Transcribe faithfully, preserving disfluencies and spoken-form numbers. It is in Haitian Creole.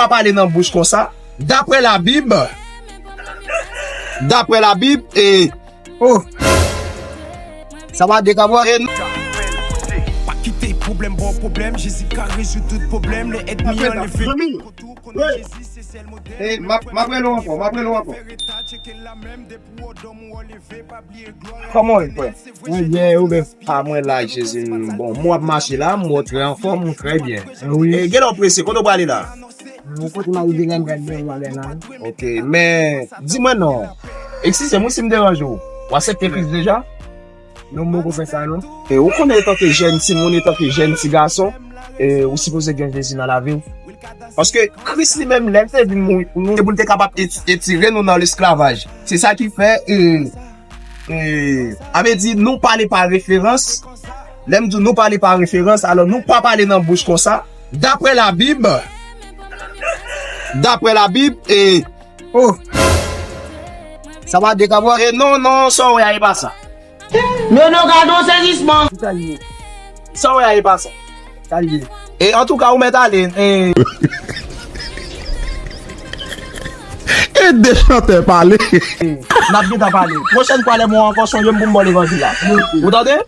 pa pale nan bouch konsa. Daprè Labib, daprè Labib, e, oh, sa va dekabware. Pa kite pwoblèm ba w pwoblèm, Jezi ka rezoud tout pwoblèm. Lè ènmi an leve kote w, konnen Jezi se sèl modèl. E, m ap, m ap rele w ankò, m ap rele w ankò. Kòman w ye, frè? Mwen byen, ou menm? A, mwen la, Jezi, m bon. Mwen ap mache la, mwen trè anfòm, mwen trè byen. Wi. E, gen lè w prese, kote w prale la? Mwen kote m a rive la, m pral byen, m ale la. Ok, men, di mwen non. Eskize m wi si m deranje w. W aksepte Kris deja? Non, m poko fè sa, non. E ou konnen, etanke jèn timoun, etanke jèn ti gason, e, ou sipoze gen Jezi nan lavi w. Paske Kris li menm, lè l te vin mouri pou nou, se pou l te kapab eti-, etire nou nan lesklavaj. Se sa ki fè, e, e, a vle di, nou pale pa referans. Lè m di nou pale pa referans, alò nou pa pale nan bouch konsa. Daprè Labib, daprè Labib, e, oh, sa va dekabware. Non, non, sa w wè a, e pa sa. Non, non, gade yon sezisman. Ki sa l ye? Sa w wè a, e pa sa. Sa l ye? E antouka, ou mèt ale. E, e de chantè pale. N ap gentan pale. Pwochèn fwa, lè mwen ankò, sonje m pou m ba w levanjil la. Ou tande?